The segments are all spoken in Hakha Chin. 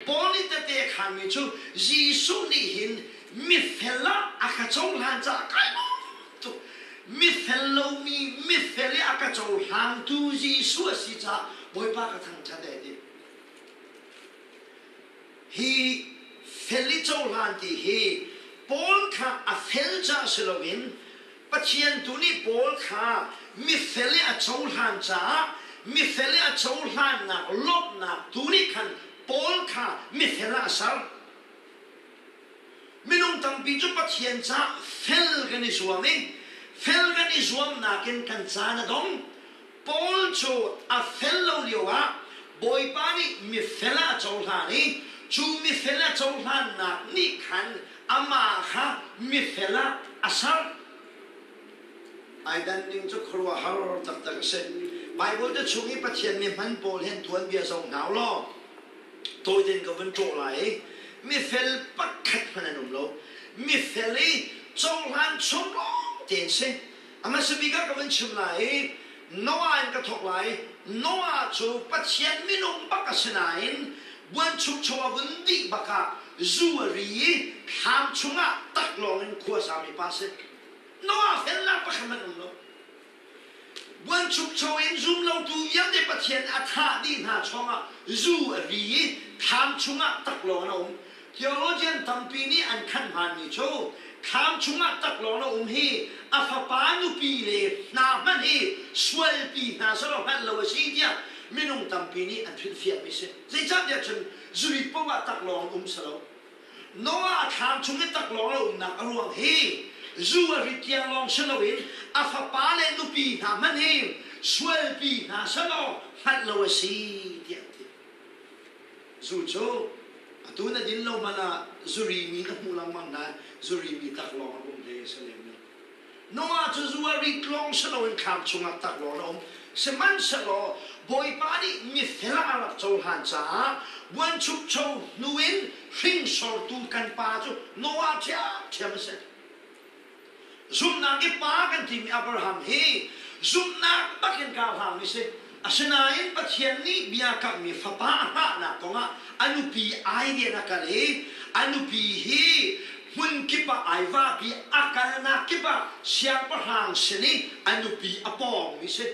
Paul nih tete a khaanmi cu Jesuh nih hin mifel ah a ka cohlan caah kai lawm tuk. Mifel lomi mifel i a ka cohlangtu Jesuh a si caah Bawipa ka thangṭhat ee ti. Hi fel i cohlan ti hi Paul kha a fel caah si loin Pathian tu nih Paul kha mifel i a cohlan caah mifel i a cohlannak lawmhnak tu nih khan Paul kha mifel ah a ser. Minung tampi cu Pathian caah fel kan i zuam i fel kan i zuamnak in kan caan a dong. Paul cu a fel lo lioah Bawipa nih mifel ah a cohlan i cu mifel a cohlannak nih khan amah kha mifel ah a ser. Ai dan ning cu khuaruahhar taktak a si. Baibal te chung i Pathian mi hman pawl hin tuanbia zoh hna u law tawi tein ka vun ṭawh lai i mifel pakhat hmanh an um lo. Mifel i cohlan chung lawng tein si. A hmasa bik ah ka vun chim lai i Noah in ka thawk lai. Noah cu Pathian minung bak a si nain buanchukcho a vun dih bak ah zu a ri i thlam chungah taklawng in khua sami pa a si. Noah felnak pakhat hmanh um lo. Buanchukcho in zumlotu vialte Pathian a thah dih hna chungah zu a ri i thlam chungah taklawng in a um. Theologian tampi nih an khan hmaanmi cu thlam chungah taklawng a um hi a fapa nupi le hna hmanh hi sualpi hna selaw hngalh lo a si tiah minung tampi nih an hrilhfiahmi si. Zeicahtiah cun zurit paoh ah taklawng um si lo. Noah a thlam chung i taklawng a umnak a ruang hi zu a rit tiang lawng si loin a fapa le nupi hna hmanh hi sualpi hna selaw hngalh lo a si tiah an ti. Zu cu atu na din lo hmanh ah zuri mi na hmuh lengmang nain zuri mi taklawng an um hlei a si lem lo. Noah cu zu a rit lawng si loin thlam chungah taklawng a um. Sihmanhsehlaw Bawipa nih mifel ah a rak cohlan caah buanchukcho hnu in hringsortu kan pa cu Noah ṭhiamṭhiam a si. Zumhnak i pa kan timi Abraham hi zumhnak bakin kaa hlangmi si. Asinain Pathian nih bia kamhmi fapa a hngahnak kongah a nupi ai rian a kal i a nupi hi hmun kip ah ai vapi a kalnak kip ah siangpahrang sin i a nupi a pawngmi si.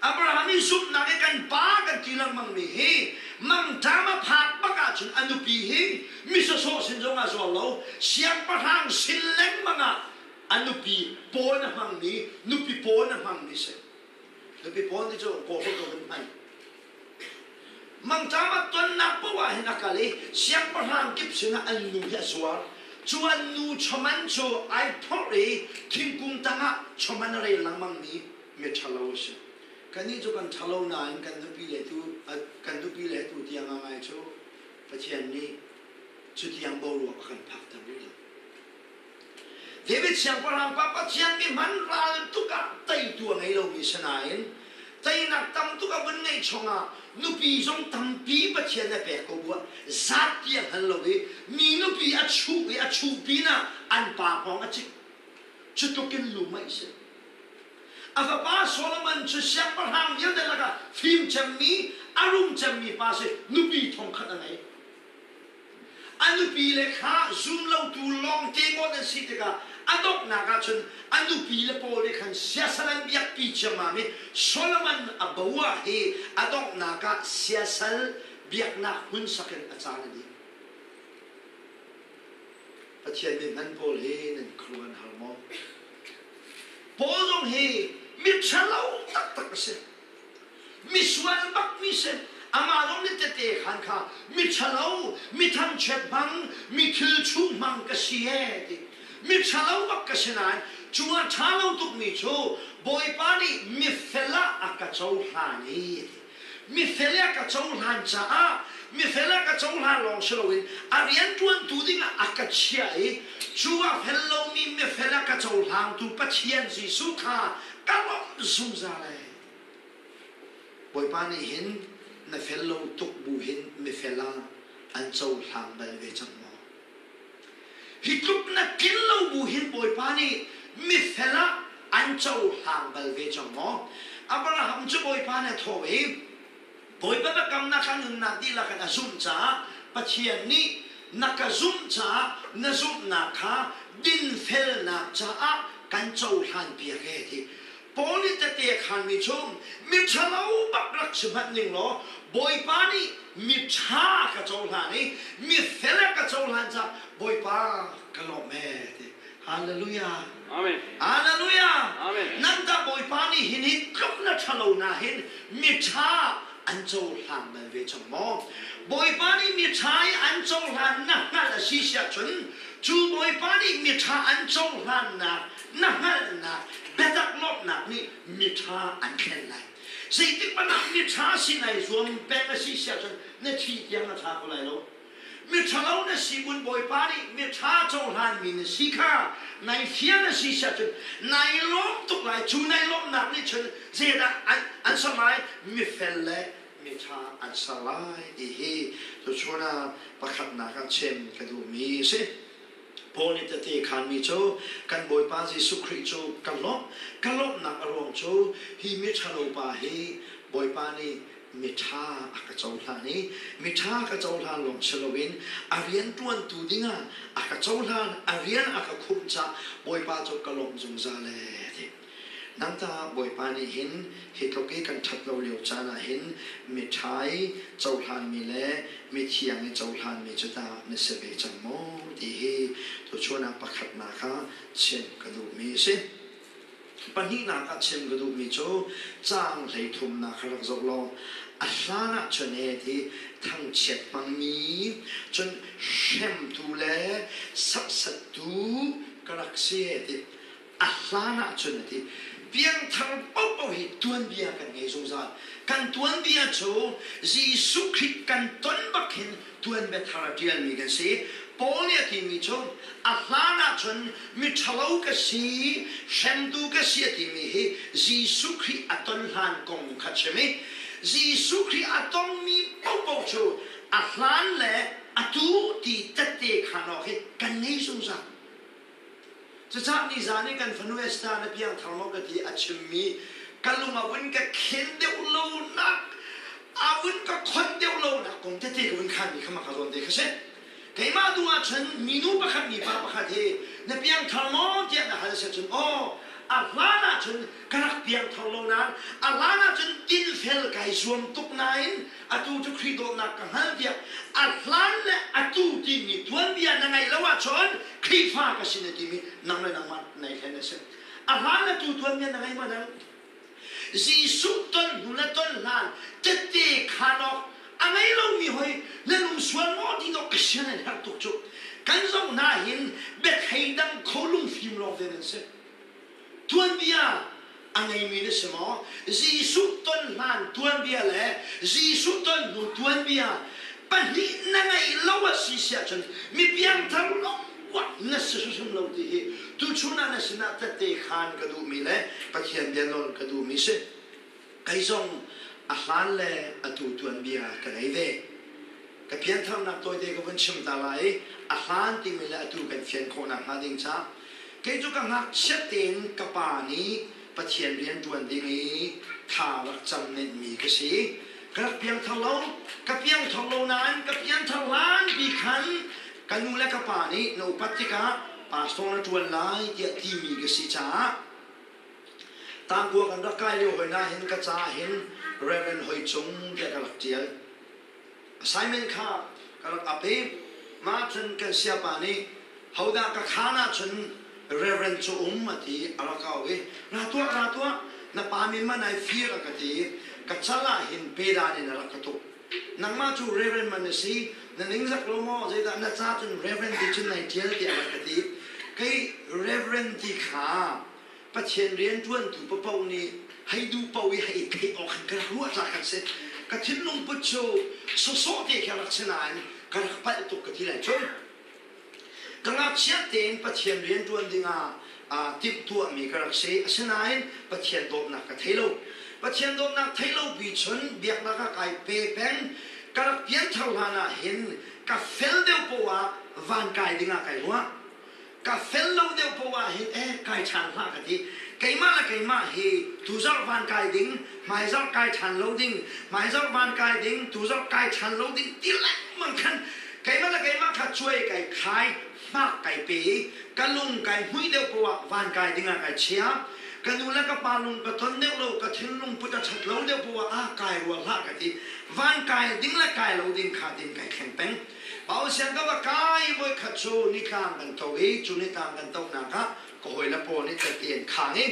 Abraham i zumhnak i kan pa kan ti lengmangmi hi mangṭam a phak bak ahcun a nupi hi mi sawsawh sin zong ah zuar lo siangpahrang sin lengmang ah a nupi pawn a hmangmi nupi pawn a hmangmi si. Nupi pawn ti cu kawhro ko kan hman. Mangṭam a tonnak paoh ah hin a kal i siangpahrang kip sinah an nu hi a zuar. Cu an nu chawman cu ai phorh i thingkung tangah chawman a rel lengmangmi miṭhalo a si. Kannih cu kan ṭhalo nain kan nupi le tu kan nupi le tu tiang a ngai cu Pathian nih cutiang boruak a kan phakter rih lo. David siangpahrang pa Pathian mi hman ral tuk ah teitu a ngei lomi si nain teinak tam tuk a vun ngeih chungah nupi zong tampi Pathian a pek ko buah zat ti a hngal lo i mi nupi a chuh i a chuh pinah an pa hngawng a cik. Cu tluk in lumaih si. A fapa Solomon cu siangpahrang vialte lakah fim cemmi, a rum cemmi pa si, nupi thongkhat a ngei. A nupi le kha zumlotu lawngte ngawt an si tikah a donghnak ah cun a nupi le pawl nih khan siasal an biakpi ciammam i Solomon a bo ah hi a donghnak ah siasal biaknak hmun sak in a caan a dih. Pathian mi hman pawl hi nan khuaruah an har maw? Paul zong hi miṭhalo taktak a si. Misual bakmi si. Amah zong nih tete khan kha miṭhalo, mi thangchiat hmang, mi thil chuh hmang ka si ee ti. Miṭhalo bak ka si nain cu a ṭha lo tukmi cu Bawipa nih mifel ah a ka cohlan i a ti. Mifel a ka cohlan caah mifel a ka cohlan lawng si loin a rianṭuantu dingah a ka chiah i cu a fel lomi mifel a ka cohlangtu Pathian Jesuh kha ka lawmh zungzal ai. Bawipa nih hin na fel lo tuk bu hin mifel ah an cohlang bal ve cang maw? Hi tluk na tlin lo bu hin Bawipa nih mifel ah an cohlang bal ve cang maw? Abraham cu Bawipa nih a thawh i. Bawipa biakamnak kha nunnak dihlak in a zumh caah Pathian nih na ka zumh caah na zumhnak kha dinfelnak caah kan cohlan piak e ti. Paul nih tete a khanmi cu miṭhalo bak rak si hmanh ning law Bawipa nih miṭha ka cohlan i mifel a ka cohlan caah Bawipa ka lawm e ti. Hallelujah. Amen. Hallelujah. Amen. Nang ta Bawipa nih hin hi tluk na ṭhalo na hin miṭha an cohlang bal ve cang maw? Bawipa nih miṭha i an cohlan na hngalh a si siah cun cu Bawipa nih miṭha an cohlannak na hngalhnak biatak lawmhnak nih miṭha an thlen lai. Zeitik hmanh ah miṭha si nai zuam peng a si siah cun na thi tiang na ṭha ko lai lo. Miṭhalo na si kun Bawipa nih miṭha cohlanmi na si kha nai fiang na si siah cun nai lawm tuk lai. Cu nai lawmhnak nih cun zeidah an ser lai? Mifel le miṭha an ser lai ti hi tuchun ah pakhatnak ah chim ka duhmi a si. Paul nih tete khanmi cu kan Bawipa Jesuh Khrih cu ka lawmh. Ka lawmhnak a ruang cu hi miṭhalo pa hi Bawipa nih miṭha a ka cohlan i miṭha ka cohlan lawng si loin a rianṭuantu dingah a ka cohlan, a rian a ka khumh caah Bawipa cu ka lawmh zungzal ee ti. Nang ta Bawipa nih hin hi tluk i kan ṭhat lo lio caan ah hin miṭha i cohlanmi le mithiang i cohlanmi cu tah na si ve cang maw ti hi tuchun ah pakhatnak ah chim ka duhmi a si. Pahnihnak ah chim ka duhmi cu caang hleithumnak kha rak zoh law a hlan ah cun e ti thangchiat hmangmi cun hremtu le serhsattu ka rak si e ti a hlan ah cun a ti piangthar paohpaoh hi tuanbia kan ngei zungzal kan tuanbia cu Jesuh Khrih kan ton bak hin tuanbia thar a ṭialmi kan si. Paul nih a timi cu a hlan ahcun miṭhalo ka si, hremtu ka si a timi hi Jesuh Khrih a ton hlan kong kha chim i Jesuh Khrih a tongmi paohpaoh cu a hlan le atu ti tette khan awk hi kan ngei zungzal. Cucaah nizan i kan fanu Esther na piangthar maw ka ti a chimmi ka lung a vun ka khen deuh lonak a vun ka khon deuh lonak kong tete ka vun khanmi kha maka zawn te kha si. Keimah duh ahcun minu pakhat mipa pakhat hi na piangthar maw tiah na hal si cun aw a hlan ahcun ka rak piangthar lo nain a hlan ahcun dinfel kai zuam tuk nain atu cu Khrih dawtnak ka hngal tiah a hlan le atu timi tuanbia na ngeih lo ahcun Khrihfa ka si na timi nang le nangmah nei hlen a si. A hlan le tu tuanbia na ngei ma nang? Jesuh ton hnu le ton hlan tette khan awk a ngei lomi hoi na nung sual maw ti dawh ka sian an herh tuk cu. Kan zoh hna hin biathei dang kho lungfim lawng te nan si. Tuanbia a ngeimi na si maw? Jesuh ton hlan tuanbia le Jesuh ton hnu tuanbia pahnih na ngeih lo a si si ahcun mi piangthar lawng na si hrimhrim lo ti hi tuchun ah na sinah tette khaan ka duhmi le Pathian bia nawl ka duhmi si. Kei zong a hlan le atu tuanbia ka ngei ve. Ka piantharnak tawite ka vun chim ta lai i a hlan timi le atu kan fian khawh nakhnga ding ca. Kei cu ka ngakchiat tein ka pa nih Pathian rian ṭuan ding i tha rak cam nenhmi ka si. Ka rak piangthar lo. Ka piangthar lo nain ka piangthar hlan pi khan ka nu le ka pa nih na upat tikah pastor na ṭuan lai tiah timi ka si caah Tangkua kan rak kai lio hoi na hin ka ca hin Reverend Hoi Cung tiah ka rak ṭial. Assignment kha ka rak ap i mah cun kan siapa nih hodah ka khaan ahcun Reverend cu um a ti a rak au i ra tuah ra tuah na pa min man ai fir a ka ti i ka cal ah hin pedan in a rak ka tuk. Nangmah cu Reverend man na si na ningzak lo maw zeidah na ca cun Reverend ti cun nai ṭial tiah a rak ka ti. Kei Reverend ti kha Pathian rianṭuantu paoh nih hei duh paoh i hei theih awk hin ka rak ruah ca kan si. Ka thinlung put cu sawsawh te khi a rak si nain ka rak palh tuk ka ti lai cun. Ka ngakchiat tein Pathian rianṭuan dingah aa timhtuahmi ka rak si. Asinain Pathian dawtnak ka thei lo. Pathian dawtnak thei lo pi cun biaknak ah kai pe peng. Ka rak pianthar hlan ah hin ka fel deuh poah ah van kai dingah kai ruah. Ka fel lo deuh poah ah hin eh kai ṭhan hlah ka ti. Keimah le keimah hi tuzarh van kai ding, hmaizarh kai ṭhan lo ding, hmaizarh van kai ding, tuzarh kai ṭhan lo ding ti lengmang khan keimah le keimah kha cuai kai khai, hmak kai pe i ka lung kai hmuih deuh poah ah van kai ding ah kai chia. Ka nu le ka pa lung ka ton deuh lo, ka thinlung put a ṭhat lo deuh poah ah kai rua hlah ka ti. Van kai ding le kai lo ding kha tin kai thleng peng. Pausiang ka va kai voikhat cu nitlang kan to i cu nitlang kan tonak ah ka hawile pawl nih cate an khang i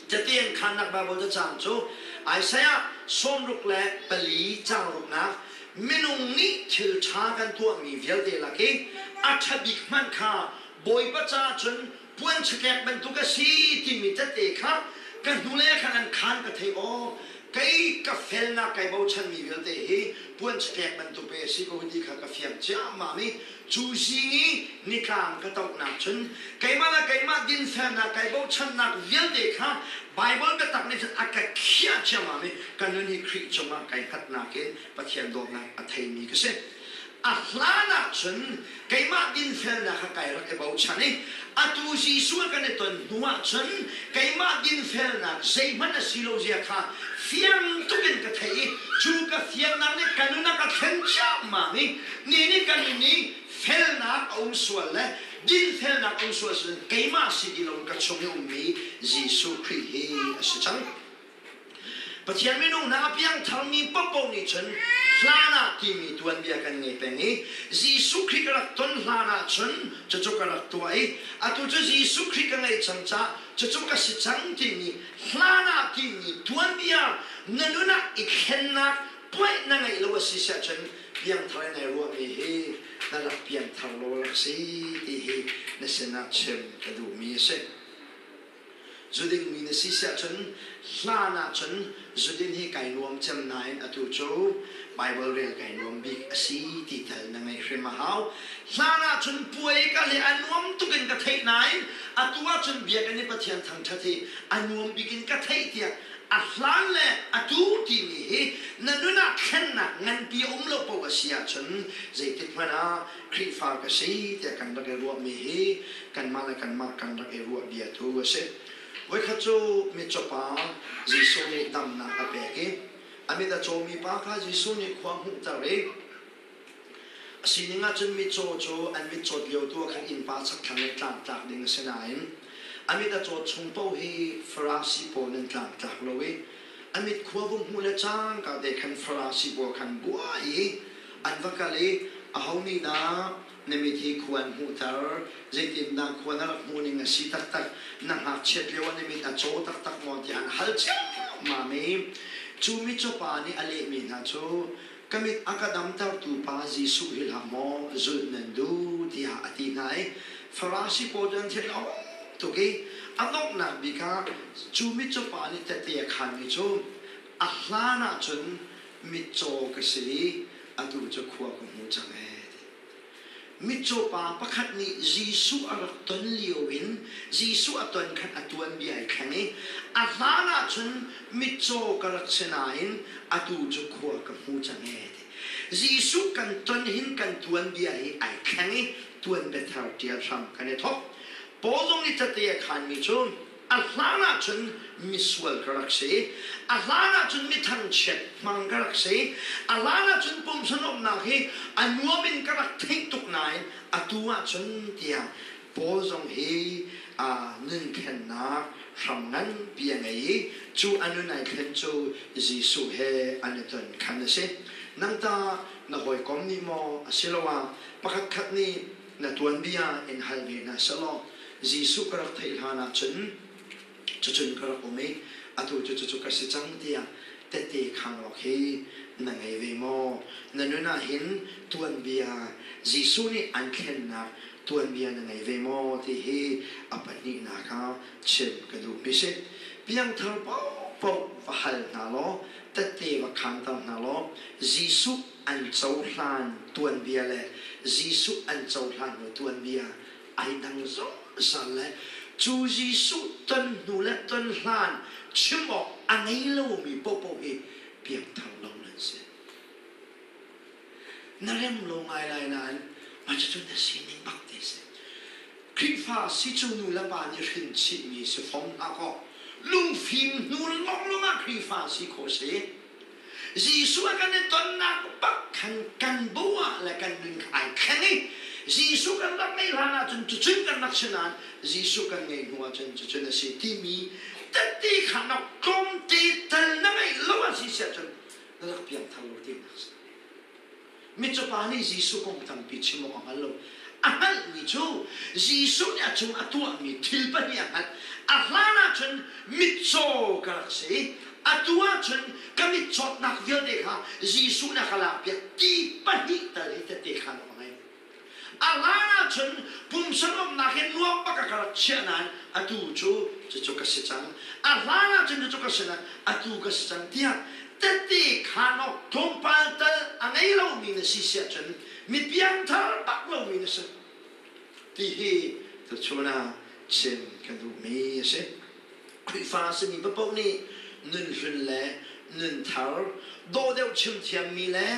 cate an khannak Baibal cacang cu Isaiah 64 cang ruknak minung nih thil ṭha kan tuahmi vialte lak i a ṭha bik hmanh kha Bawipa caah cun puan chaklek bantuk a si timi tete kha ka hnulei ah khan an khan ka thei aw kei ka felnak kai bochanmi vialte hi puan chaklek bantuk pe a si ko ti kha ka fiang ciammam i cu zing i nitlang ka tohnak cun keimah le keimah dinfelnak kai bochannak vialte kha Baibal biatak nih cun a ka khiah ciammam i ka nun hi Khrih cungah kai hngatnak in Pathian dawtnak a theimi ka si. A hlan ah cun keimah dinfelnak kha kai rak i bochan i atu Jesuh kan i ton hnu ah cun keimah dinfelnak zeihmanh a si lo zia kha fiang tuk in ka theih i cu ka fiannak nih ka nun a ka thlen ciammam i ni nih ka nun i felnak a um sual le dinfelnak a um sual sin keimah si ti lo ka chung i ummi Jesuh Khrih hi a si cang. Pathian minung hna a piangtharmi paohpaoh nih cun hlan ah timi tuanbia kan ngei peng i Jesuh Khrih ka rak ton hlan ah cun cucu ka rak tuah i atu cu Jesuh Khrih ka ngeih cang caah cucu ka si cang timi hlan ah timi tuanbia na nun ah i thlennak puai na ngeih lo a si siah cun piangthar in ai ruahmi hi na rak piangthar lo rak si ti hi na sinah chim ka duhmi a si. Zuding mi na si siah cun hlan ah cun zudin hi kai nuam cem nain atu cu Baibal rel kai nuam bik a si ti tal na ngeih hrim a hau. Hlan ah cun puai ka le a nuam tuk in ka theih nain atu ah cun biakinn i Pathian thangṭhat hi a nuam bik in ka theih tiah a hlan le atu timi hi na nun ah thlennak nganpi a um lo paoh a si ahcun zeitik hmanh ah Khrihfa ka si tiah kan rak i ruahmi hi kanmah le kanmah kan rak i ruah bia tu a si. Voikhat cu mitcawpa Jesuh nih damnak a pek i a mit a cawmi pa kha Jesuh nih khua hmuhter i a sining ahcun mitcaw cu an mit cawt lio tu ah khan innpa chakthlang le tlangtlak ding a si nain a mit a cawt chung paoh hi Farasi pawl nan tlangtlak lo i a mit khua vung hmuh le cangka te khan Farasi pawl khan buai i An va kal i aho nih dah na mit hi khua an hmuhter? Zeitindah khua na rak hmuh ning a si taktak? Na ngakchiat lio ah na mit a caw taktak maw? tiah an hal ciammam i cu mitcaw pa nih a lehmi hna cu ka mit a ka damtertu pa Jesuh hi hlah maw zulh nan duh tiah a ti hna i Farasi pawl cu an thin a hung tuk i a donghnak bik ah cu mitcaw pa nih tehte a khaanmi cu a hlan ah cun mitcaw ka si i atu cu khua ka hmu cang ee ti. Mitcaw pa pakhat nih Jesuh a rak ton lio in Jesuh a ton khan a tuanbia ai thleng i a hlan ah cun mitcaw ka rak si nain atu cu khua ka hmu cang ee ti. Jesuh kan ton hin kan tuanbia hi ai thleng i tuanbia thar ṭial hram kan i thawk. Paul zong nih cate a khanmi cu A hlan ahcun misual ka rak si. A hlan ahcun mithangchiat hmang ka rak si. A hlan ahcun pumsanuamnak hi a nuam in ka rak theih tuk nain atu ahcun tiah Paul zong hi nunthennak hram nganpi a ngei i cu a nun ai thlen cu Jesuh he an i ton khan a si. Nang tah na hawikom nih maw asiloah pakhatkhat nih na tuanbia in hal ve hna sehlaw Jesuh ka rak theih hlan ahcun cucun ka rak um i atu cu cucu ka si cang tiah tehte khaan awk hi na ngei ve maw? Na nun ah hin tuanbia Jesuh nih an thlennak tuanbia na ngei ve maw ti hi a pahnihnak ah chim ka duhmi si. Piangthar paohpaoh va hal hna law tehte va khaanter hna law Jesuh an cohlan tuanbia le Jesuh an cohlan hnu tuanbia ai dang zungzal le cu Jesuh ton hnu le ton hlan chim awk a ngei lomi paohpaoh hi piangthar lo nan si. Na rem lo ngai lai nain mah cucu na sining bak te si. Khrihfa si cu nu le pa nih hrin chihmi si fom hlah kaw lungfim hnu lawnglawng ah Khrihfa si khawh si. Jesuh a kan i tonnak bak khan kan bo ah le kan nun kha ai thleng i Jesuh kan rak ngeih hlan ahcun cucun kan rak si nain Jesuh kan ngeih hnu ahcun cucun a si timi tette kha nak tlawmte tal na ngeih lo a si siah cun na rak piangthar lo tinak a si. Mitcawpa nih Jesuh kong tampi chim awk a hngal lo. A hngalhmi cu Jesuh nih a cung a tuahmi thil pahnih a hngalh. A hlan ahcun mitcaw ka rak si. Atu ahcun ka mitcawtnak vialte kha Jesuh nih a ka lakpiak ti pahnih tal hi tette khan awk a ngei. A hlan ahcun pumsa nuamhnak hi nuam bak ah ka rak chiah nain atu cu cucu ka si cang. A hlan ahcun cucu ka si nain atu ka si cang tiah tette khaan awk tlawmpal tal a ngei lomi na si si ahcun mi piangthar bak lomi na si ti hi tuchun ah chim ka duhmi a si. Khrihfa a simi paoh nih nunhlun le nunthar, dawh deuh chim thiammi le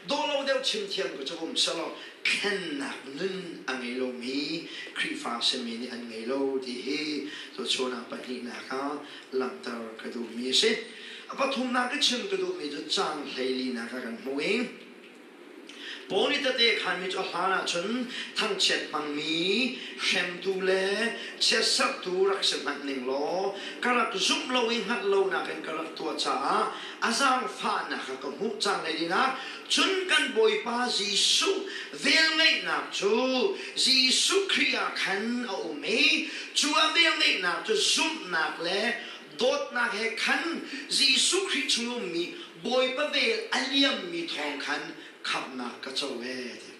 dawh lo deuh chim thiam ku cu um selaw thlennak nun a ngei lomi Khrihfa simi nih an ngei lo ti hi tuchun ah pahnihnak ah langhter ka duhmi a si. A pathumnak i chim ka duhmi cu caang hleilinak ah kan hmuh i Paul nih tete khanmi cu a hlan ahcun thangchiat hmangmi, hremtu le chiatserhtu rak si hmanh ning law ka rak zumh lo i hngalh lonak in ka rak tuah caah a zaangfahnak a ka hmuh cang lei dingah cun kan Bawipa Jesuh velngeihnak cu Jesuh Khrih ah khan a um i cu a velngeihnak cu zumhnak le dawtnak he khan Jesuh Khrih chung ummi Bawipa vel a liammi thawng khan khamhnak ka co e ti.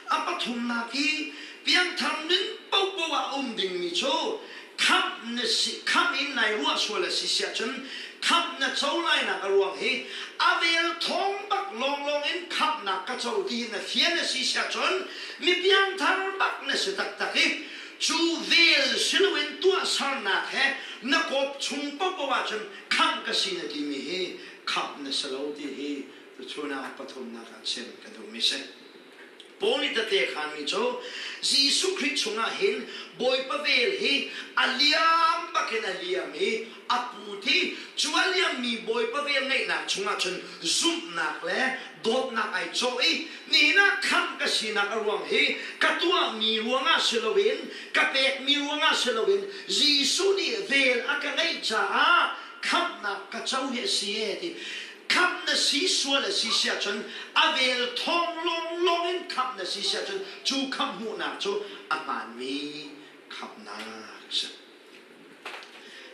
A pathumnak hi piangthar nun paohpaoh ah um dingmi cu khamh na si khamh in nai ruah sual a si siah cun khamh na co lainak a ruang hi a vel thawng bak lawnglawng in khamhnak ka co ti na fian a si siah cun mi piangthar bak na si taktak i cu vel siloin tuahsernak he na kawp chung paohpaoh ahcun khamh ka si na timi hi khamh na si lo ti hi tuchun ah pathumnak ah chim ka duhmi si. Paul nih tete khanmi cu Jesuh Khrih chungah hin Bawipa vel hi a liam bakin a liam i a put i cu a liammi Bawipa vel ngeihnak chungah cun zumhnak le dawtnak ai cawh i nihin ah khamh ka sinak a ruang hi ka tuahmi ruangah si loin ka pekmi ruangah si loin Jesuh nih vel a ka ngeih caah khamhnak ka co hi a si e ti khamh na si sual a si si ahcun a vel thawng lawnglawng in khamh na si si ahcun cu khamh hmuhnak cu a hmaanmi khamhnak a si.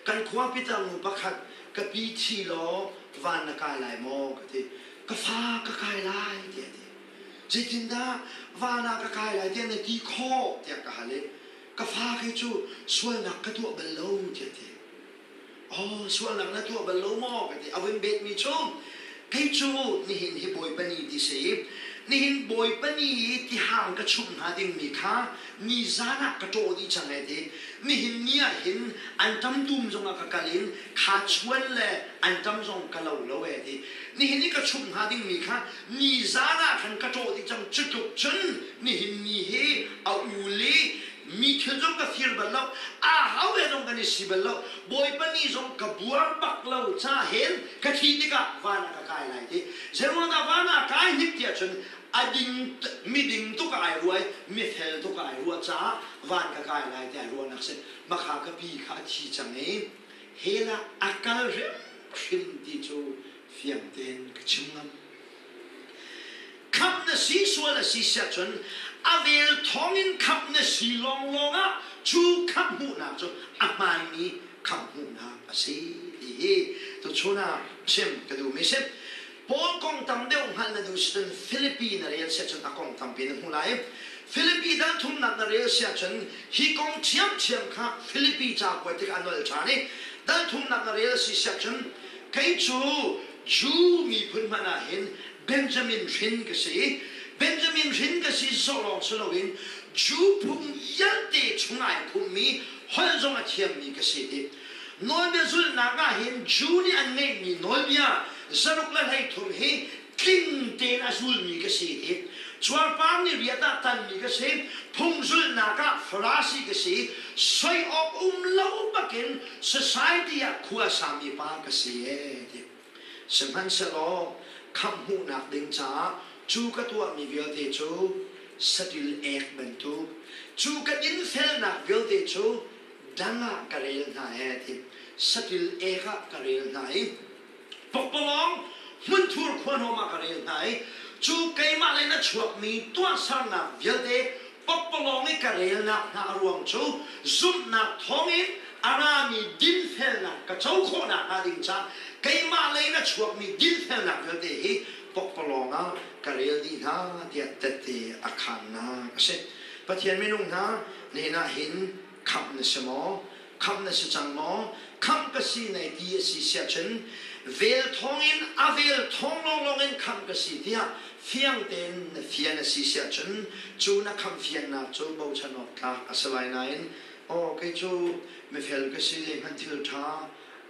Kan khua pitar nu pakhat ka pi thi law van na kai lai maw ka ti. Ka fa ka kai lai tiah a ti. Zeitindah van ah ka kai lai tiah na ti khawh tiah ka hal i ka fa kei cu sualnak ka tuah bal lo tiah a ti. Oh, sualnak na tuah bal lo maw? Ka ti. A vun betmi cu, kei cu nihin hi Bawipa ni ti si. Nihin Bawipa ni i tihang ka chumh hnga dingmi kha nizan ah ka ṭawh dih cang ai ti. Nihin ni ah hin anṭam dum zongah ka kal in kha chuan le anṭam zong ka lo lo e ti. Nihin i ka chumh hnga dingmi kha nizan ah khan ka ṭawh dih cang. Cu tluk cun nihin ni hi a ul i mi thil zong ka fir bal lo ahau he zong kan i si bal lo bawipa ni zong ka buar bak lo ca hen ka thi tikah van ah ka kai lai ti zeiruang dah van ah kai hnik tiah cun a ding miding tuk ai ruai mifel tuk ai ruah caah van ka kai lai ti ai ruahnak si makha ka pi kha a thi cang i hell ah a kal hrimhrim ti cu fiang tein ka chim ngam Khamh na si sual a si siah cun a vel thawngin khamh na si lawnglawng ah cu khamh hmuhnak cu a hmaimi khamh hmuhnak a si ti hi tuchun ah chim ka duhmi si. Paul kong tam deuh hngalh na duh si cun Filipi na rel siah cun a kong tampi na hmu lai. Filipi dal thumnak na rel siah cun hi kong ṭhiamṭhiam kha Filipi ca kuat tikah a nolh ṭhan i dal thumnak na rel si siah cun kei cu Jew miphun hmanh ah hin Benjamin hrin ka si. Benjamin hrin ka si zawh lawng si loin Jew phung vialte chung ai khummi holh zong a thiammi ka si ti. Nawlbia zulhnak ah hin Jew nih an ngeihmi nawlbia zaruk le 13 hi tling tein a zulmi ka si ti. Cuarpar nih riat ah tanmi ka si, phungzulhnak ah Farasi ka si, soi awk um lo bakin society ah khua sami pa ka si ee ti. Sihmanhsehlaw khamh hmuhnak ding caah cu ka tuahmi vialte cu saṭil ek bantuk, cu ka dinfelnak vialte cu dang ah ka rel hna ee ti. Saṭil ek ah ka rel hna i Pokpalawng hmunthur khuahnawm ah ka rel hna i cu keimah lei na chuakmi tuahsernak vialte pokpalawng i ka relnak hna a ruang cu zumhnak thawngin a rami dinfelnak ka co khawhnak hnga ding caah keimah lei na chuakmi dinfelnak vialte hi pokpalawng ah ka rel dih hna tiah tette a khannak a si. Pathian minung hna nihin ah hin khamh na si maw? Khamh na si cang maw? Khamh ka si nai ti a si siahcun vel thawngin a vel thawng lawnglawng in khamh ka si tiah fiang tein na fian a si siahcun cu na khamh fiannak cu bochan awk tlak a si lai nain aw kei cu mifel ka si zeihmanh thil ṭha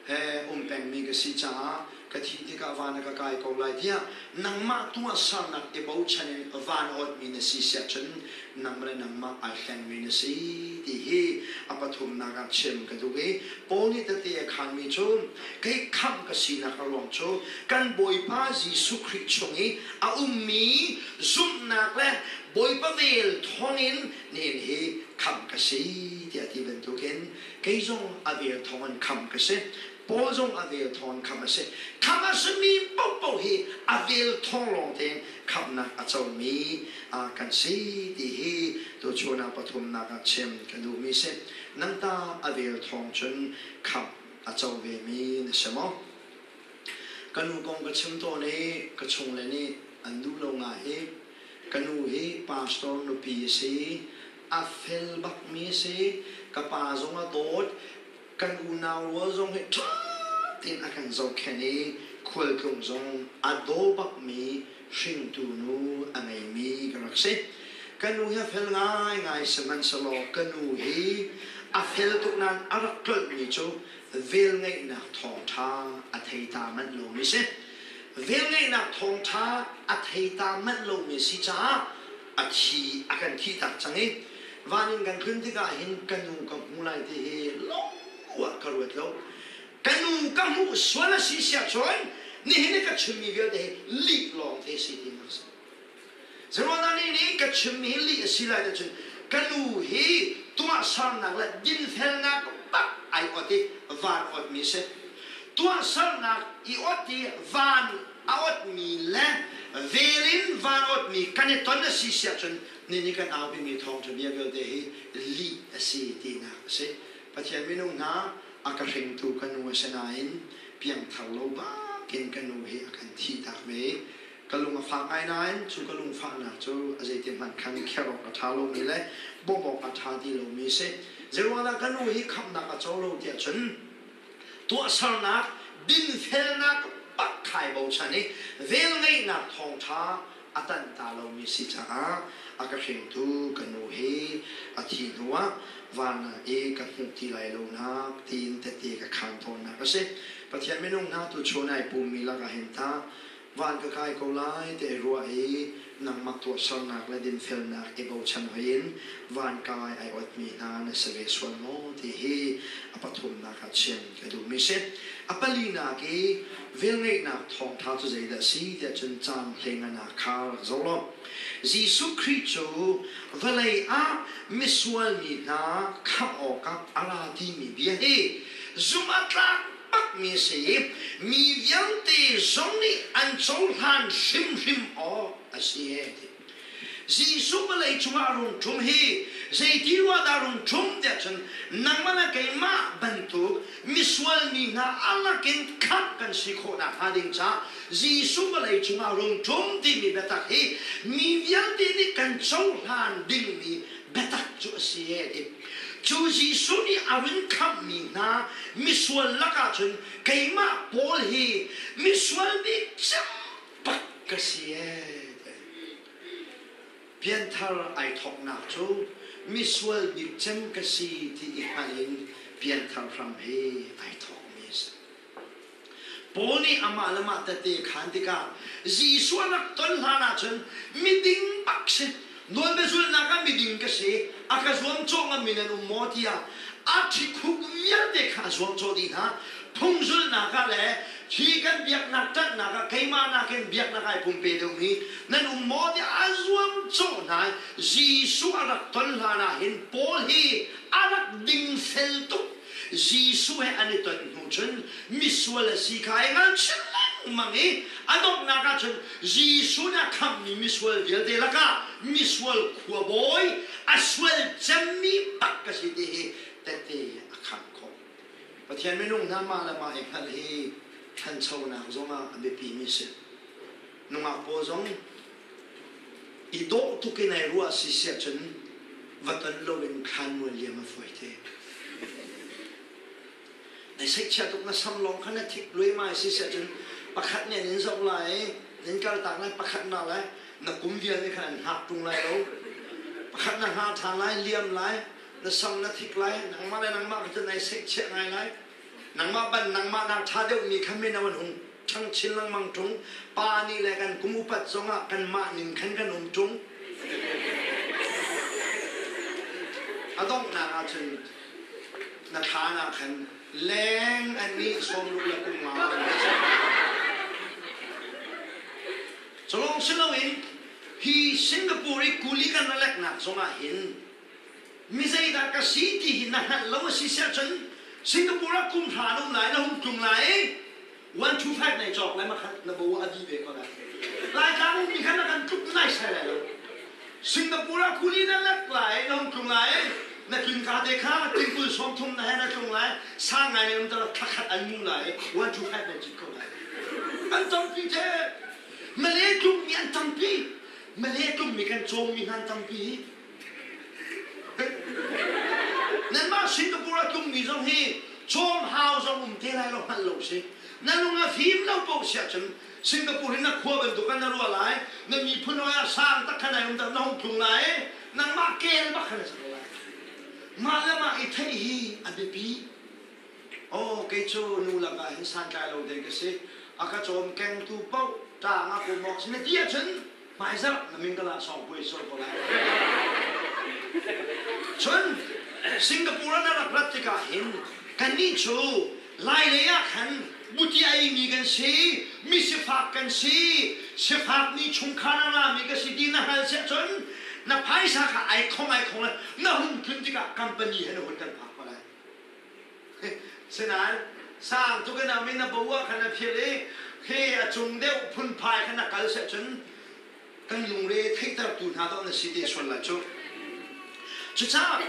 he um pengmi ka si caah ka thih tikah van a ka kai ko lai tiah nangmah tuahsernak i bochan in van awtmi na si siahcun nang le nangmah ai hlengmi na si ti hi a pathumnak ah chim ka duh i Paul nih tete a khanmi cu kei khamh ka sinak a ruang cu kan Bawipa Jesuh Khrih chung i a ummi zumhnak le Bawipa vel thawngin nihin hi khamh ka si tiah ti bantukin kei zong a vel thawngin khamh ka si. Paul zong a vel thawng khamh a si. Khamh a simi paohpaoh hi a vel thawng lawng tein khamhnak a comi kan si ti hi tuchun ah pathumnak ah chim ka duhmi si. Nang ta a vel thawng cun khamh a co vemi na si maw? Ka nu kong ka chim tawn i ka chungle nih an duh lo ngai i ka nu hi pastor nupi a si, a fel bakmi a si, ka pa zong a dawt, kan unau rual zong hi ṭha tein a kan zohkhenh i khualtlung zong a daw bakmi hringtu nu a ngeimi ka rak si. Ka nu hi a fel ngaingai sihmanhsehlaw ka nu hi a fel tuk nain a rak tlolhmi cu velngeihnak thawngṭha a thei ta manh lomi si. Velngeihnak thawngṭha a thei ta manh lomi si caah a thi a kan thihtak cang i van in kan tlun tikah hin ka nu ka hmu lai ti hi lo ah ka ruat lo. Ka nu ka hmuh sual a si siah cun nihin i ka chimmi vialte hi lih lawng te si tinak a si. Zeruangah nih nih ka chimmi hi lih a si lai cun ka nu hi tuahsernak le dinfelnak bak ai ot i van otmi a si. Tuahsernak i ot i van a otmi le vel in van otmi kan i ton a si siah cun nihin kan aupimi thawngṭha bia vialte hi lih a si tinak a si. Pathian minung hna a ka hringtu ka nu a si nain piangthar lo bakin ka nu hi a kan thihtak ve. Ka lung a fak ngai nain cu ka lungfahnak cu a zeiti hmanh khan kher awk a ṭha lomi le bawmh awk a ṭha ti lomi a si. Zeiruangah ka nu hi khamhnak a co lo tiah cun tuahsernak dinfelnak bak khai bochan i velngeihnak thawngṭha a tanh ta lomi si caah a ka hringtu ka nu hi a thi hnuah van i ka hmuh ti lai lonak tiin tette ka khaan tawnnak a si. Pathian minung hna tuchun ai pummi lakah hin tah van ka kai ko lai ti ai ruah i nangmah tuahsernak le dinfelnak i bochan hoi in van kai ai otmi hna na si ve sual maw ti hi a pathumnak ah chim ka duhmi si. A palinak i velngeihnak thawngṭha cu zeidah a si tiah cun caan hlengana kha rak zoh law Jesuh Khrih cu vawlei ah misual mi hna khamh awkah a ra timi bia hi zumh a tlak bakmi a si i mi vialte zong nih an cohlan hrimhrim awk a si e ti. Jesuh vawlei cungah a rung ṭum hi zeiti rua dah rung ṭum tiah cun nangmah le keimah bantuk misual mi hna a lakin khamh kan si khawh nakhnga ding caah Jesuh vawlei cungah rung ṭum timi biatak hi mi vialte nih kan cohlan dingmi biatak cu a si e ti. Cu Jesuh nih a run khamhmi hna misual lakah cun keimah Paul hi misual bik cem bak ka si ee. Pianthar ai thawknak cu misual bik cem ka si ti i hngalh in pianthar hram hi ai thawkmi a si. Paul nih amah le mah tette khaan tikah Jesuh a rak ton hlan ahcun miding bak. bak si. Nawlbia zulhnak ah miding ka si, a ka zuamcawh ngammi nan um maw tiah a ṭhikhuk vialte kha a zuamcawh dih hna. Phung zulhnak ah le hi kan biaknak ṭanhnak ah keimah nakin biaknak ai pumpe deuhmi nan um maw tiah a zuamcawh hna. Jesuh a rak ton hlan ah hin Paul hi a rak dingfel tuk. Jesuh he an i ton hnu cun misual a si kha ai ngal chin lengmang i a donghnak ah cun Jesuh nih a khamhmi misual vialte lakah misual khuabawi a sual cemmi bak ka si ti hi tette a khamh khawh. Pathian minung hna mah le mah i hngalh hi ṭhanchonak zongah a biapimi si. Nungak pawl zong i dawh tuk in ai ruah si siah cun va ton loin thlanmual liam a fawi te. Na seihchiah tuk na sam lawng kha na thik luaimai si siah cun pakhat nih an in zoh lai i nan kaltak lai pakhat na lai na kum vial nih khan an hngak ṭung lai lo. Pakhat na hna ṭhan lai liam lai na sam na thik lai nangmah le nangmah kha cun nai seihchiah ngai lai. Nangmah ban nangmah nak ṭha deuhmi kha mino an hung ṭhang chin lengmang ṭung. Pa nih le kan kum upat zongah kanmah ning khan kan um ṭung. A donghnak ahcun na thlaan ah khan leng an nih sawmruk le kum nga Culong si loin hi Singapore i kuli kan ra leknak zongah hin mi zeidah ka si ti hi na hngalh lo a si siah cun Singapore ah kum hra na um lai na hung tlung lai 125 nei cawk lai makhat na bo a di ve ko lai Laitlang ummi khan na kan tluk nai sai lai lo Singapore ah kuli na lek lai na hung tlung lai na tlun ka te kha tingkul sawm thum na he na tlung lai sang ngai ne um tala thakhat an mu lai 125 nei cit ko lai an tampi te Malay tlung mi an tampi Malay tlung mi kan cawm mi hna an tampi Nanmah Singapore a tlungmi zong hi cawm hau zong um te lai lo hngalh lo si. Na lung a fim lo paoh si ahcun Singapore hi na khua bantuk ah na ruah lai, na miphun hawi ah sang tak khan ai um tak na hung tlung lai, nangmah kel bak khan a si ko lai. Mah le mah i theih hi a biapi. Aw kei cu nu lakah hin santlai lo te ka si. A ka cawm kengtu paoh ṭaang a pum awk si na ti ahcun hmaizarh na min ka la sawng puai sual ko lai. Cun Singapore ah na rak rat tikah hin kannih cu Lailei ah khan buti a eimi kan si, mi sifak kan si, sifak mi chungkhar a rami ka si ti na hngal siah cun na phaisa kha ai khong ai khong le na hung tlun tikah company he na hun kan phak ko lai. Sinain sang tuk in a min a bo ah khan a phil i khi a cung deuh phunphai khan a kal seh cun kan lungre theihtertu hna dawh na si te sual lai cu. Cucaah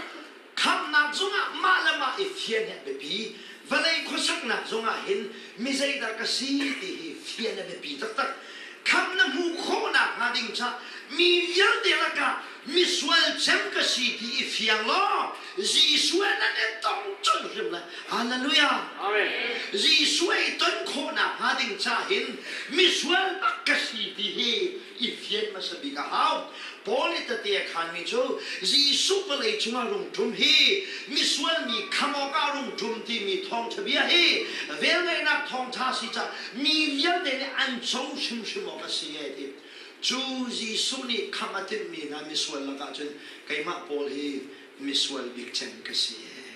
khamhnak zongah mah le mah i fian hi a biapi. Vawlei khuasaknak zongah hin mi zeidah ka si ti hi fian a biapi taktak. Khamh na hmuh khawhnak hnga ding ca mi vialte lakah misual cem ka si ti i fiang law Jesuh nan i tong colh hrim lai. Hallelujah. Amen. Jesuh i ton khawhnak hnga ding ca hin misual bak ka si ti hi i fian hmasa bik a hau. Paul nih tete a khanmi cu Jesuh vawlei cungah rung ṭum hi misual mi kham awkah rung ṭum timi thawngṭha bia hi velngeihnak thawngṭha si ca mi vialte nih an co hrimhrim awk a si e ti. Cu Jesuh nih khamh a timhmi hna misual lakah cun keimah Paul hi misual bik cem ka si ee.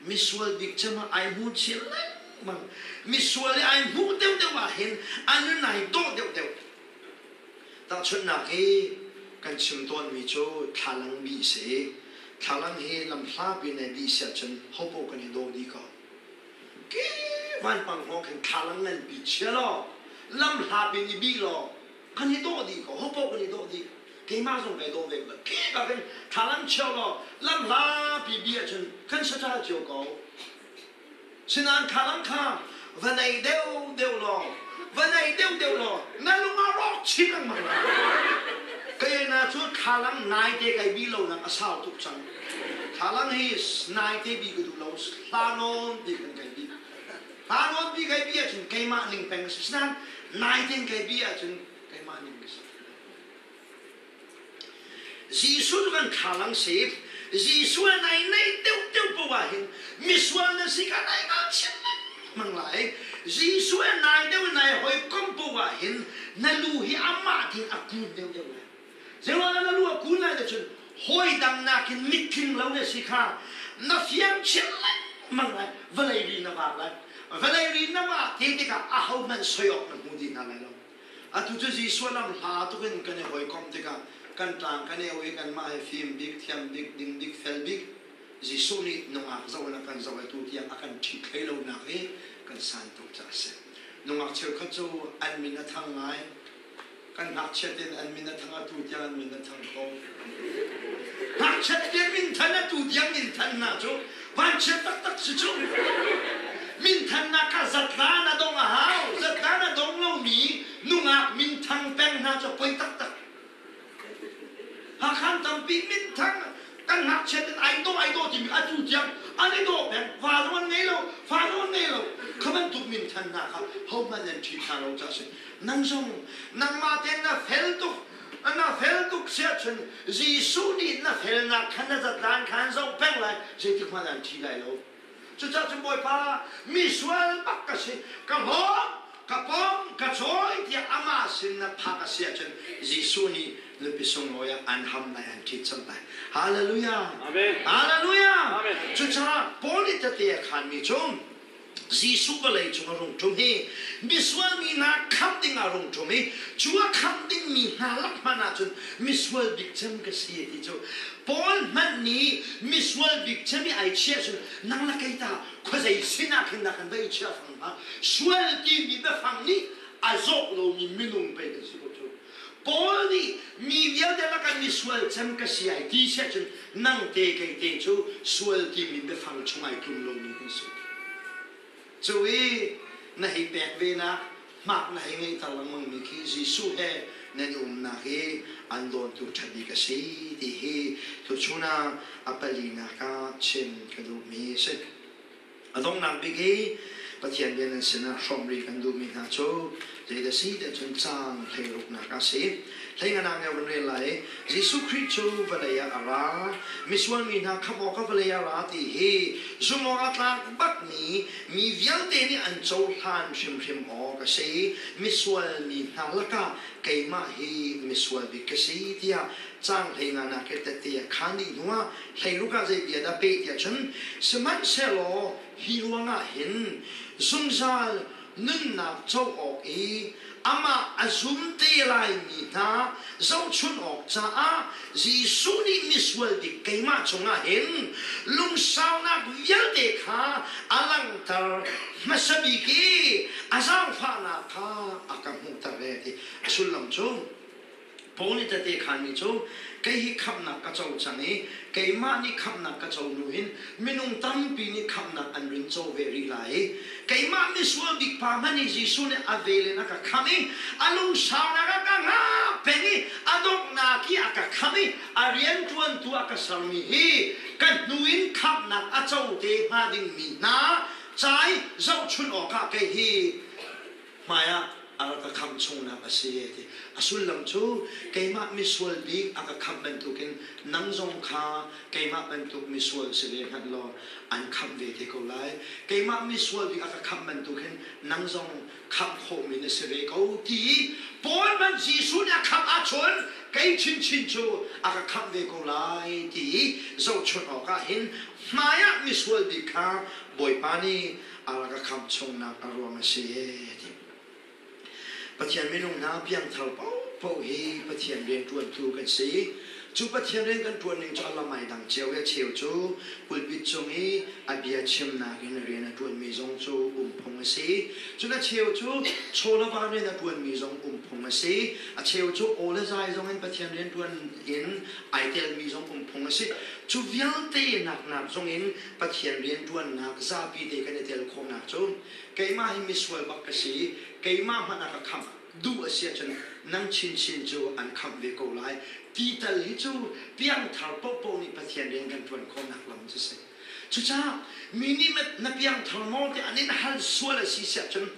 Misual bik cem ah ai hmu chin lengmang. Misual i ai hmuh deuhdeuh ah hin a nun ai dawh deuhdeuh. Tahchunhnak hi kan chim tawnmi cu thlalang bih si. Thlalang hi lamhlapi in ai bih si ahcun hopoh kan i dawh dih ko. Ki vanpang hngawng khin thlalang nganpi chia law lam hlapi in i bih law kan i dawh dih ko hopoh kan i dawh dih keimah zong kai dawh ve ko khi ka kan thlalang chia law lam hlapi bih ahcun kan saṭal cio ko sinain thlalang kha va nei deuh deuh law va nei deuh deuh law na lung a rawk chin lengmang lai kei na cu thlalang nai te kai bih lo nak a sau tuk cang Thlalang hi naite bi ka duh lo hla nawn ti kan kai bi. Hla nawn bi kai bi ahcun keimah ning peng a si. Sinain naite in kai bi ahcun keimah ning ka si. Jesuh cu kan thlalang si. Jesuh a nai nei deuh deuh poah ah hin misual na si ka nai ngal chin lengmang lai. Jesuh a nai deuh nai hawikom poah ah hin na lu hi amah tin a kun deuh deuh lai. Zeiruangah na lu a kun lai ti cun hawi dang nakin mittling lo na si kha na fiang chin lengmang lai. Vawlei ri na var lai. Vawlei ri na vah te tikah ahohmanh soi awk na hmu dih hna lai lo. Atu cu Jesuh lam hla tuk in kan i hawikom tikah kan tlang kan i au i kanmah hi fim bik, thiam bik, ding bik, fel bik Jesuh nih nungak zoh in a kan zoh i tu tiang a kan ṭhit hlei lonak hi kan san tuk caah a si. Nungak cheukhat cu an min a thang ngai. Kan ngakchiat in an min a thang atu tiang an min a thang kho. Ngakchiat te minthan atu tiang minthan hna cu vanchiat taktak si cu. Minthannak kha zatlan a dong a hau. Zatlan a dong lomi nungak minthang peng hna cu poi taktak. Hakhan tampi minthang kan ngakchiat in ai dawh ai dawh timi atu tiang an i dawh peng. Va zong an ngei lo, fa zong an ngei lo. Kha bantuk minthannak kha hohmanh an ṭhi hna lo caah a si. Nang zong nangmah tein na fel tuk na fel tuk siahcun Jesuh nih na felnak kha na zatlan kha an zoh peng lai zeitik hmanh an ṭhi lai lo. Cucaah cun Bawipa misual bak ka si ka hlawt ka pom ka cawi tiah amah sin na phak a si ahcun Jesuh nih nupi sunglawi ah an ham lai an ṭhit cang lai. Hallelujah. Amen. Hallelujah. Amen. Cucaah Paul nih tete a khanmi cu Jesuh vawlei cung a rung ṭum hi misual mi hna khamh ding ah a rung ṭum i cu a khamh dingmi hna lak hmanh ahcun misual bik cem ka si ti cu Paul hmanh nih misual bik cem i ai chiah cun nang le kei ta khuazei sinah khin dah kan va i chiah fang hnga sual timi biafang nih a zawh lomi minung pei kan si ko cu Paul nih mi vialte lakah misual cem ka si ai ti siah cun nang te kei te cu sual timi biafang chung ai tlum lomi kan si. Cu i na hei pek ve nak hmak na hei ngeihter lengmang mi khi Jesuh he nan i umnak hi an dawntu ṭha bik a si ti hi tuchun ah a palinak ah chim ka duhmi a si. A donghnak bik i Pathian bia nan sinah hrawmh rih kan duhmi hna cu zeidah si tiah cun caang hleiruknak a si. Hleinganak nih a vun rel lai i Jesuh Khrih cu vawlei ah a ra, misual mi hna khamh awkah vawlei ah a ra ti hi zumh awk a tlak bakmi mi vialte nih an cohlan hrimhrim awk a si. Misual mi hna lakah keimah hi misual bik ka si tiah caang hleinganak i tette a khaan dih hnuah hleiruk ah zei bia dah peh tiah cun sihmanhsehlaw hi ruangah hin zungzal nunnak co awk i amah a zum te laimi hna zohchun awk caah Jesuh nih misual bik keimah cungah hin lungsaunak vialte kha a langhter hmasa bik i a zaangfahnak kha a ka hmuhter ve ti a sullam cu Paul nih tehte khanmi cu kei hi khamhnak ka co cang i keimah nih khamhnak ka co hnu hin minung tampi nih khamhnak an rin co ve rih lai i keimah misual bik pa hmanh nih Jesuh nih a vel in a ka khamh i a lungsaunak a ka ngah peng i a donghnak i a ka khamh i a rianṭuantu a ka sermi hi ka hnu in khamhnak a co te hnga dingmi hna ca i zohchunh awkah kei hi hmaiah a rak ka khamh chungnak a si ti. A sullam cu keimah misual bik a ka khamh bantukin nang zong kha keimah bantuk misual si ve hmanh law an khamh ve te ko lai. Keimah misual bik a ka khamh bantukin nang zong khamh khawhmi na si ve ko ti i Paul hmanh Jesuh nih a khamh ahcun kei chinchin cu a ka khamh ve ko lai ti i zohchunh awkah hin hmaiah misual bik kha Bawipa nih a rak ka khamh chungnak a ruang a si ti. Pathian minung hna piangthar paohpaoh hi Pathian rianṭuantu kan si. Cu Pathian rian kan ṭuan ning cu a lam ai dang cio i a cheu cu pulpit cung i a bia chimnak in rian a ṭuanmi zong cu um phung a si. Cun a cheu cu chaw le va rian a ṭuanmi zong um phung a si. A cheu cu aw le zai zong in Pathian rianṭuan in ai telmi zong um phung a si. Cu vialte naknak zong in Pathian rianṭuannak zapi te kan i tel khawhnak cu keimah hi misual bak ka si keimah hmanh a ka khamh duh a si ahcun nang chinchin cu an khamh ve ko lai ti tal hi cu piangthar paohpaoh nih Pathian rian kan ṭuan khawhnak lam cu si. Cucaah mi nih na piangthar maw tiah an in hal sual a si siah cun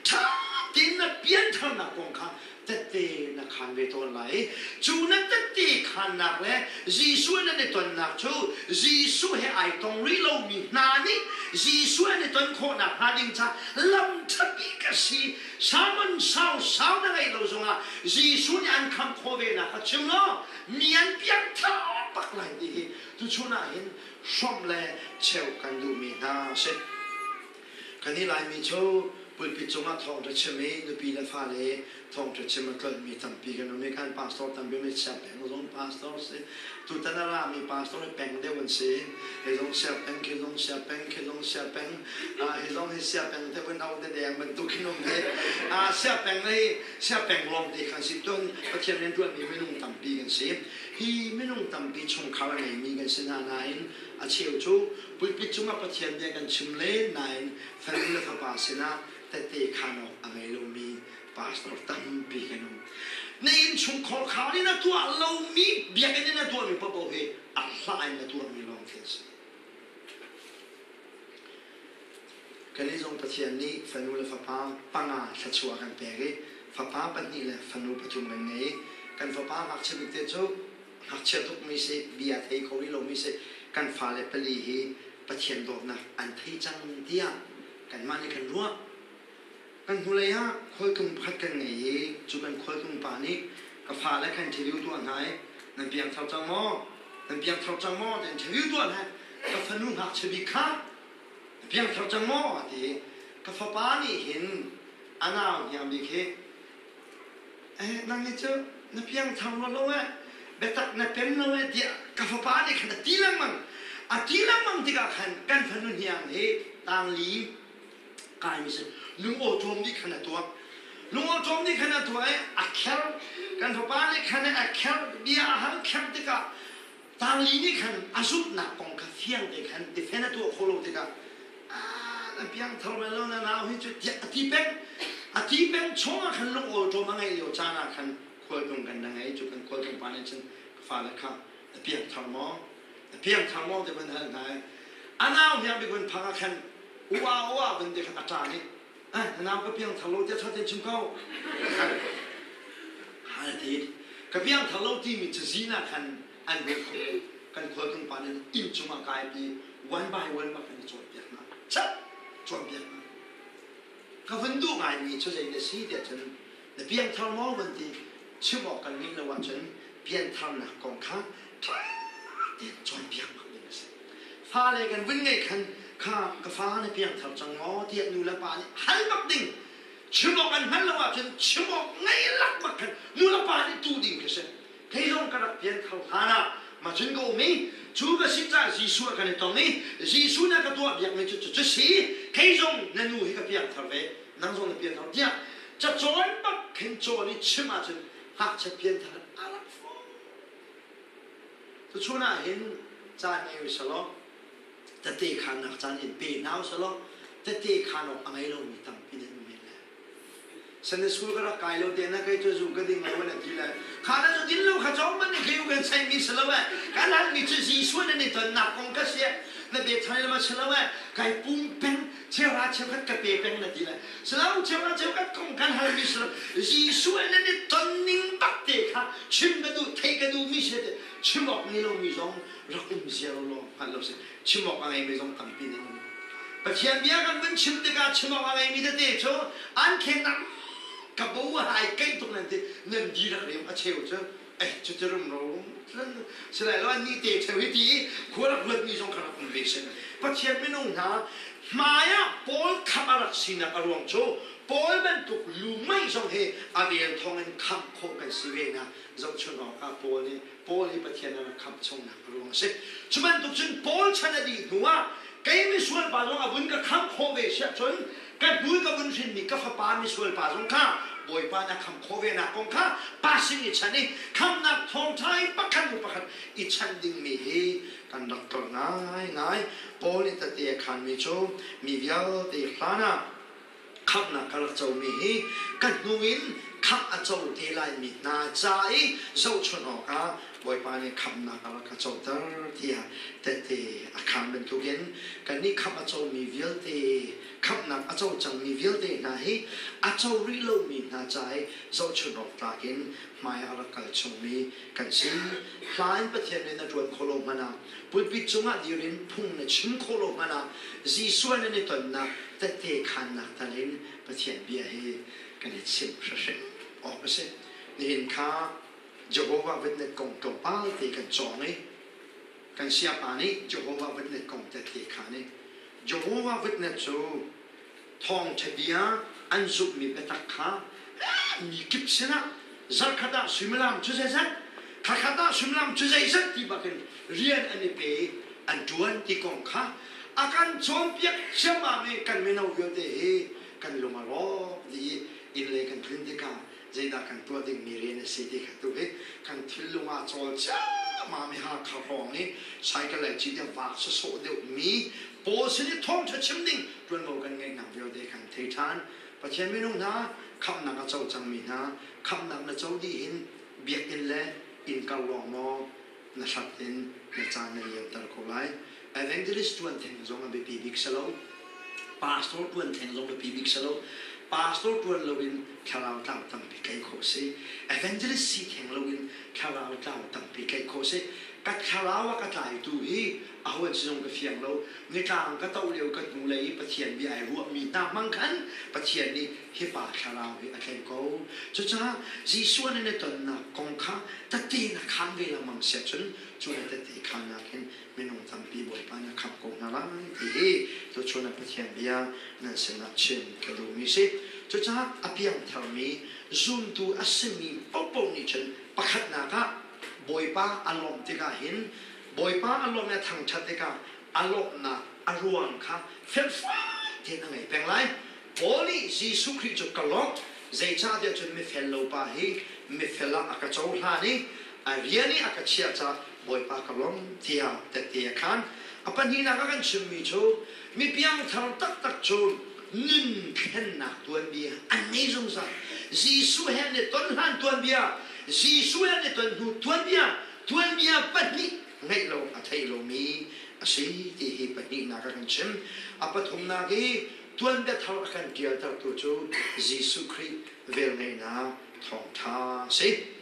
ṭha tein na piantharnak kong kha tette na khaan ve tawn lai. Cu na tette khaannak le Jesuh nan i tonnak cu Jesuh he ai tong rih lomi hna nih Jesuh an i ton khawhnak hnga ding ca lam ṭha bik a si. Sermon sau sau na ngeih lo zongah Jesuh nih an khamh khawh ve nak kha chim law mi an piangthar bak lai ti hi tuchun ah hin hrawmh le cheuh kan duhmi hna a si. Kan i Laimi cu pulpit cungah thawngṭha chim i nupi le fale thawngṭha chim a tlolhmi tampi kan um i kan pastor tampi mi chia peng zong pastor si. Tutan a rami pastor hi peng deuh an si. Hi zong sia peng, khi zong sia peng, khi zong sia peng, hi zong hi sia peng te vun au deng bantuk khin um hi. Sia peng hi sia peng lawng te khan si tun Pathian rian ṭuanmi minung tampi kan si. Hi minung tampi chungkhar a ngeimi kan si hna nain a cheu cu pulpit cungah Pathian bia kan chim len nain fanu le fapa sinah tette khaan awk a ngei lomi pastor tampi kan um. Na innchungkhar khar in a tuah lomi biakinn in a tuahmi paohpaoh hi a hla in na tuahmi lawng khi an si. Kannih zong Pathian nih fanu le fapa panga thluachuah a kan pek i fapa pahnih le fanu pathum kan ngei. Kan fapa ngakchia bik te cu ngakchia tukmi si, bia thei kho rih lomi si. Kan fale pali hi Pathian dawtnak an thei cang tiah kanmah nih kan ruah. Kan hnulei ah khualtlung pakhat kan ngei i cu kan khualtlung pa nih ka fale kha interview tuah hna i nan piangthar cang maw? Nan piangthar cang maw? Tiah interview tuah hna. Ka fanu ngakchia bik kha na piangthar cang maw? a ti. Ka fapa nih hin a nau hniang bik hi eh nang hi cu na piangthar rua lo eh biatak na pem lo eh tiah ka fapa nih khan a ti lengmang. A ti lengmang tikah khan kan fanu hniang hi tangli kaimi si lungawṭawm nih khan a tuah lungawṭawm nih khan a tuah i a kher kan fapa nih khan a kher bia a hal kher tikah tangli nih khan a zumhnak kong kha fiang te khan defend a tuah khawh lo tikah na piangthar bal lo na nau hi cu tiah a ti peng a ti peng chungah khan lungawṭawm a ngeih lio caan ah khan khualtlung kan na ngei cu kan khualtlung pa nih cun ka fale kha na piangthar maw na piangthar maw ti van hal hna i a nau hniang bik van phang ah khan ua ua van ti khan a ṭa nih eh na nau ka piangthar lo tiah ṭha tein chim ko hal ti ka piangthar lo timi cazin ah khan an rel kho kan khualtlung pa nih inn cungah kai pi one by one bak kan i cawnpiak hna chat cawnpiak hna ka vun duh ngaimi cu zei na si tiah cun na piangthar maw van ti chim awk kan ngeih lo ahcun piantharnak kong kha ṭha tein cawnpiak bak ding a si. Fale kan vun ngeih khan kha ka fa na piangthar cang maw tiah nu le pa nih hal bak ding chim awk an hngalh lo ahcun chim awk ngei lak bak khan nu le pa nih tu ding khi si. Kei zong ka rak pianthar hlan ah mah cun ka um i cu ka sin caah Jesuh kan i tong i Jesuh na ka tuah biakmi cu cu si kei zong na nu hi ka piangthar ve nang zong na pianthar tiah cacawn bak khin cawn i chim ahcun ngakchia pianthar a rak fawn. Tuchun ah hin caan ngei u selaw tete khaannak caan in pe hna u selaw tete khaan awk a ngei lomi tampi nan um men lai. Sunday school ka rak kai lo te na kei cu zu ka ding lo na ti le kha na zu din lo kha cawng man nih kei kan saimi si lo eh kan halmi cu Jesuh nan i tonnak kong ka si na be thai ma si lo eh kai pum peng cheuhra cheukhat ka pe peng na ti le Salam cheuhra cheukhat kong kan halmi si lo Jesuh nan i ton ning bak te kha chim ka duh thei ka duh mi si te chim awk ngei lomi zong rak um ziar law hngalh lo si chim awk a ngeimi zong tampi nan um Pathian bia kan vun chim tikah chim awk a ngeimi tete cu an khennak ka bo hai keih tuk nan ti nan di rak rem a cheu cu eh cuti rumro silai lo an ni te cheu hi ti i khua rak ruatmi zong kha rak um ve si Pathian minung hna hmai ah Paul khamh a rak sinak a ruang cu Paul bantuk lu mei zong hi a vel thawng in khamh khawh kan si ve na zohchun awkah Paul nih Paul hi Pathian a rak khamh chungnak a ruang a si cu bantuk cun Paul chan a dih hnu ah kei misual pa zong a vun ka khamh khawh ve siah cun ka hnu ka vun hrinmi ka fapa misual pa zong kha Bawipa na khamh khawh ve nak kong kha pa sin i chan i khamhnak thawngṭha i pakhat hnu pakhat i chanh dingmi hi kan rak tlolh ngaingai. Paul nih tete a khaanmi cu mi vialte hlan ah khamhnak ka rak comi hi ka hnu in khamh a co te laimi hna ca i zohchunh awkah Bawipa nih khamhnak a rak ka coter tiah tehte a khaan bantukin kannih khamh a comi vialte khamhnak a co cangmi vialte hna hi a co rih lomi hna ca i zohchunh awk tlak in hmai a rak kal chungmi kan si. Hla in Pathian rian na ṭuan khawh lo hmanh ah pulpit cungah dir in phung na chim khawh lo hmanh ah Jesuh nan i tonnak tehte khaannak tal in Pathian bia hi kan i chimh hrimhrim awk a si. Nihin kha Jehovah Witness kong tlawmpal te kan cawng i kan siapa nih Jehovah Witness kong tehte khaan i Jehovah Witness cu thawngṭha bia an zumhmi biatak kha mi kip sinah zarkhat ah suimilam cu zeizat thlakhat ah suimilam cu zeizat ti bakin rian an i pe i an ṭuan ti kong kha a kan cawnpiak ciammam i kan mino vialte hi kan lung a rawk dih i inn lei kan tlun tikah zeidah kan tuah dingmi rian a si ti kha tu hi kan thinlung ah cawl ciammam i Hakha hrawng i cycle le ci tiang vaak sawsawh deuhmi pawl sin i thawngṭha chim ding ṭuanvo kan ngeihnak vialte kan thei ṭhan. Pathian minung hna khamhnak a co cangmi hna khamhnak na co dih hin biakinn le inn kar lawng maw na hrat in na caan na liamter ko lai. Evangelist ṭuan theng zong a biapi bik si lo. Pastor ṭuan theng zong biapi bik si lo. Pastor ṭuan loin thlarau tlau tampi tlaih khawh si. Evangelist si theng loin thlarau tlau tampi tlaih khawh si. Ka thlarau a ka tlaitu hi aho an si zong ka fiang lo. Nitlang ka toh lio ka hnulei i Pathian bia ai ruahmi hna hmang khan Pathian nih hi pa thlarau hi a tlaih ko. Cucaah Jesuh nan i tonnak kong kha tette na khaan ve lengmang si ahcun cu na tette khaannak hin minung tampi Bawipa na khamh ko hna lai ti hi tuchun ah Pathian bia nan sinah chim ka duhmi si. Cucaah a piangtharmi zumtu a simi paohpaoh nih cun pakhatnak ah Bawipa a lawmh tikah hin Bawipa a lawmh i a thangṭhat tikah a lawmhnak a ruang kha felfai tein a ngei peng lai. Paul nih Jesuh Khrih cu ka lawmh, zeicahtiah cun mifel lo pa hi mifel ah a ka cohlan i a rian i a ka chiah caah Bawipa ka lawmh tiah tehte a khaan. A pahnihnak a kan chimmi cu mi piangthar taktak cu nun thlennak tuanbia an ngei zungzal. Jesuh he an i ton hlan tuanbia, Jesuh he an i ton hnu tuanbia, tuanbia pahnih ngeih lo a thei lomi a si ti hi pahnihnak a kan chim. A pathumnak i Tuanbia thar a kan ṭialtertu cu Jesuh Khrih velngeihnak thawngṭha a si.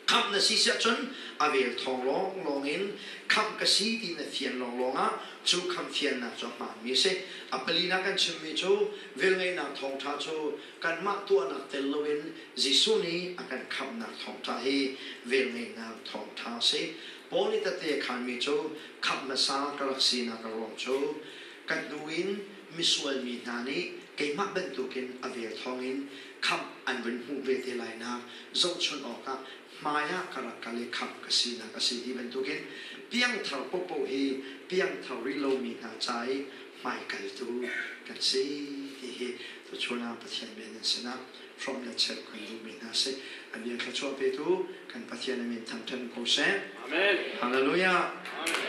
Khamh na si siahcun a vel thawng lawnglawng in khamh ka si ti na fian lawnglawng ah cu khamh fiannak cu a hmaanmi a si. A palinak kan chimmi cu velngeihnak thawngṭha cu kanmah tuahnak tel loin Jesuh nih a kan khamhnak thawngṭha hi velngeihnak thawngṭha a si. Paul nih tehte a khaanmi cu khamh hmasa ka rak sinak a ruang cu Kan hnu in misual mi hna nih keimah bantukin a vel thawngin khamh an vun hmuh ve te lainak zohchunh awkah hmaiah ka rak kal i khamh ka sinak a si ti bantukin piangthar paohpaoh hi piangthar rih lomi hna ca i hmaikaltu kan si ti hi tuchun ah Pathian bia nan sinah hrawmh le cheuh kan duhmi hna si. A bia thluachuah petu kan Pathian a min thangṭhat ko seh. Amen. Hallelujah. Amen.